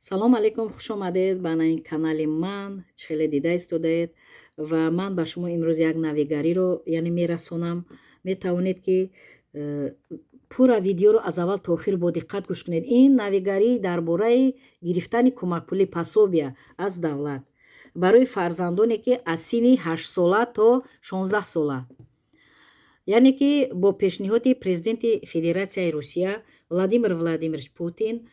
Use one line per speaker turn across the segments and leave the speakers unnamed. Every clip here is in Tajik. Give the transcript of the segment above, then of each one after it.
Салом алейкум, хуш омадед ба ин канали ман. Чӣ хеле дида истодаед, ва ман ба шумо имрӯз як навигариро, яъне, мерасонам. Метавонед, ки пурра видеоро аз аввал то охир бо диққат гӯш кунед. Ин навигарӣ дар бораи гирифтани кӯмакпулӣ, пособия аз давлат барои фарзандоне, ки аз синни 8-сола то 16-сола, яъне ки бо пешниҳоди президенти Федератсияи Русия Владимир Владимирович Путин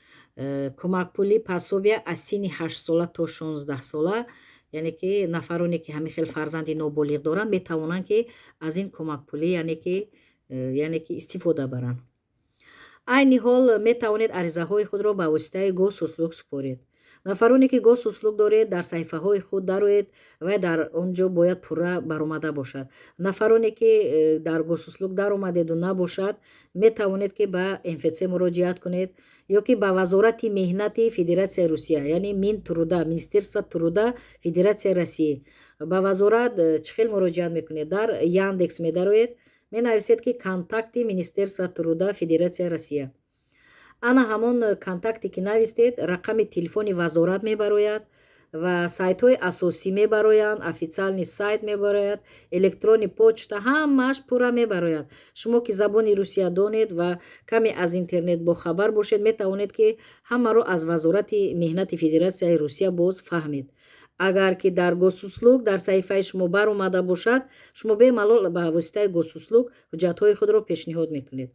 кӯмакпулӣ, пособия аз синни 8-сола то 16-сола, яъне ки нафароне, ки ҳамин хел фарзанди ноболиғ доранд, метавонанд, ки аз ин кӯмакпулӣ, яъне ки истифода баранд. Айни ҳол метавонед аризаҳои худро ба воситаи Госуслуг супоред. Нафароне, ки Госуслуг доред, дар саҳифаҳои худ дароед ва дар он ҷо бояд пурра баромада бошад. Нафароне, ки дар Госуслуг даромадеду набошад, метавонед, ки ба МФЦ муроҷиат кунед ё ки ба Вазорати меҳнати Федератсияи Русия, яъне Минтруда, Министерство труда Федератсияи Россия. Ба вазорат чӣ хел муроҷиат мекунед? Дар Яндекс медароед, менависед, ки контакты Министерства труда Федератсияи Россия. Ана ҳамон контакте, ки навистед, рақами телефони вазорат мебарояд ва сайтҳои асосӣ мебароянд, официальный сайт мебарояд, электронный почта, ҳамааш пурра мебарояд. Шумо, ки забони русия донед ва каме аз интернет бохабар бошед, метавонед, ки ҳамаро аз Вазорати меҳнати Федератсияи Русия боз фаҳмед. Агар ки дар Госуслуг дар саҳифаи шумо баромада бошад, шумо бемалол ба воситаи Госуслуг ҳуҷҷатҳои худро пешниҳод мекунед.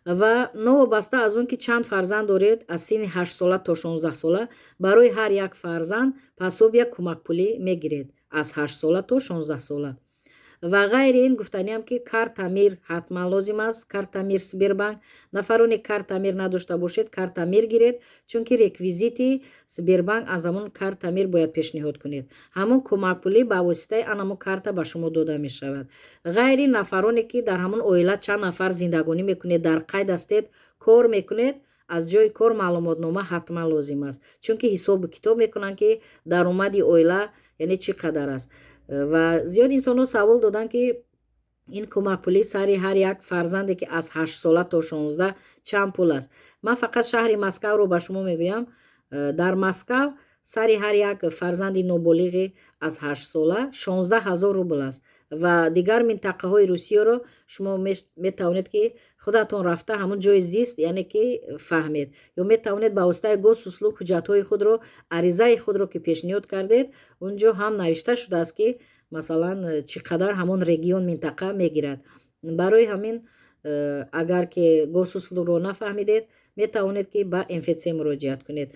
Ва новобаста аз он, ки чанд фарзанд доред, аз синни 8-сола то 16-сола барои ҳар як фарзанд пособия, кӯмакпулӣ мегиред, аз 8-сола то 16-сола. Ва ғайри ин, гуфтаниам, ки карта Мир ҳатман лозим аст, карта Мир Сбербанк. Нафароне карта Мир надошта бошед, карта Мир гиред, чунки реквизити Сбербанк аз ҳамон карта Мир бояд пешниҳод кунед. Ҳамон кӯмакпулӣ ба воситаи ан ҳамон карта ба шумо дода мешавад. Ғайри нафароне, ки дар ҳамон оила чанд нафар зиндагонӣ мекунед, дар қайд ҳастед, кор мекунед, аз ҷои кор маълумотнома ҳатман лозим аст, чунки ҳисобу китоб мекунанд, ки даромади оила, яъне, чӣ қадар аст. Ва зиёд инсонҳо савол доданд, ки ин кӯмакпулӣ сари ҳар як фарзанде, ки аз 8-сола то 16, чанд пул аст. Ман фақат шаҳри Москавро ба шумо мегӯям. Дар Москав сари ҳар як фарзанди ноболиғи аз 8-сола 16 000 рубл аст. Ва дигар минтақаҳои Русияро шумо метавонед, ки худатон рафта ҳамон ҷои зист, яъне ки, фаҳмед, ё метавонед ба воситаи Госуслуг ҳуҷҷатҳои худро, аризаи худро, ки пешниҳод кардед, он ҷо ҳам навишта шудааст, ки масалан чӣ қадар ҳамон регион, минтақа мегирад. Барои ҳамин, агар ки Госуслугро нафаҳмидед, метавонед, ки ба МФЦ муроҷиат кунед.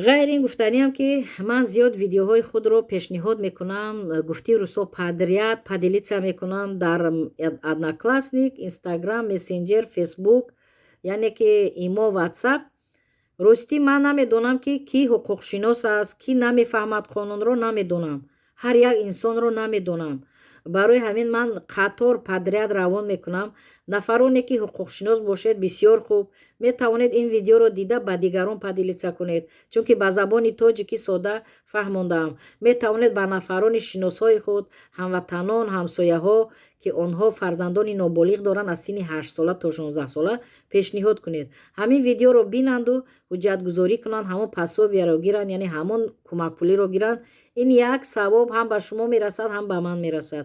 Ғайр ин, гуфтаниам, ки ман зиёд видеоҳои худро пешниҳод мекунам, гуфтии русо, подряд поделиться мекунам дар Одноклассник, Инстаграм, мессенҷер, Фейсбук, яъне ки Имо, Ватсап. Ростӣ, ман намедонам, ки кӣ ҳуқуқшинос аст, кӣ намефаҳмад қонунро, намедонам. Ҳар як инсонро намедонам. Барои ҳамин ман қатор подряд равон мекунам. Нафароне, ки ҳуқуқшинос бошед, бисёр хуб, метавонед ин видеоро дида, ба дигарон поделиться кунед, чунки ба забони тоҷикӣ сода фаҳмондаам. Метавонед ба нафарони шиносҳои худ, ҳамватанон, ҳамсояҳо, ки онҳо фарзандони ноболиғ доранд аз синни 8-сола то 16-сола, пешниҳод кунед. Ҳамин видеоро бинанду ҳуҷҷатгузорӣ кунанд, ҳамон пособияро гиранд, яъне ҳамон кӯмакпулиро гиранд. Ин як савоб ҳам ба шумо мерасад, ҳам ба ман мерасад.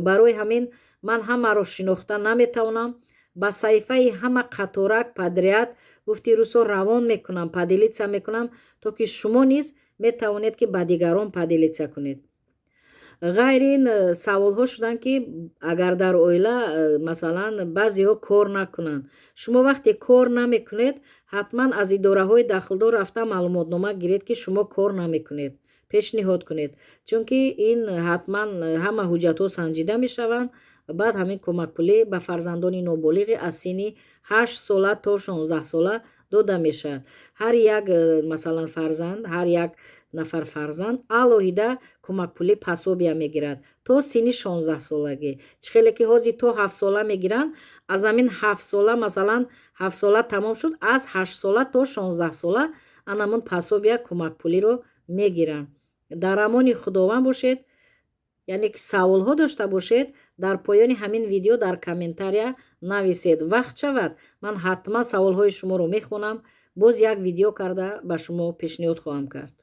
Барои ҳамин ман ҳамаро шинохта наметавонам. Ба саҳифаи ҳама қаторак подряд, гуфти русо, равон мекунам, поделиться мекунам, то ки шумо низ метавонед, ки ба дигарон поделиться кунед. Ғайри ин, саволҳо шуданд, ки агар дар оила, масалан, баъзеҳо кор накунанд. Шумо вақте кор намекунед, ҳатман аз идораҳои дахлдор рафта маълумотнома гиред, ки шумо кор намекунед, пешниҳод кунед, чунки ин ҳатман ҳама ҳуҷҷатҳо санҷида мешаванд. Баъд ҳамин кӯмакпулӣ ба фарзандони ноболиғи аз синни 8-сола то 16-сола дода мешавад. Ҳар як, масалан, фарзанд, ҳар як нафар фарзанд алоҳида кӯмакпулӣ, пособия мегирад то синни 16-солагӣ. Чӣ хеле ки ҳозир то 7-сола мегиранд, аз ҳамин 7-сола, масалан, 7-сола тамом шуд, аз 8-сола то 16-сола анамон пособия, кӯмакпулиро мегиранд. Дар амони Худованд бошед. Яъне ки саволҳо дошта бошед, дар поёни ҳамин видео дар комментария нависед. Вақт шавад, ман ҳатман саволҳои шуморо мехонам, боз як видео карда ба шумо пешниҳод хоҳам кард.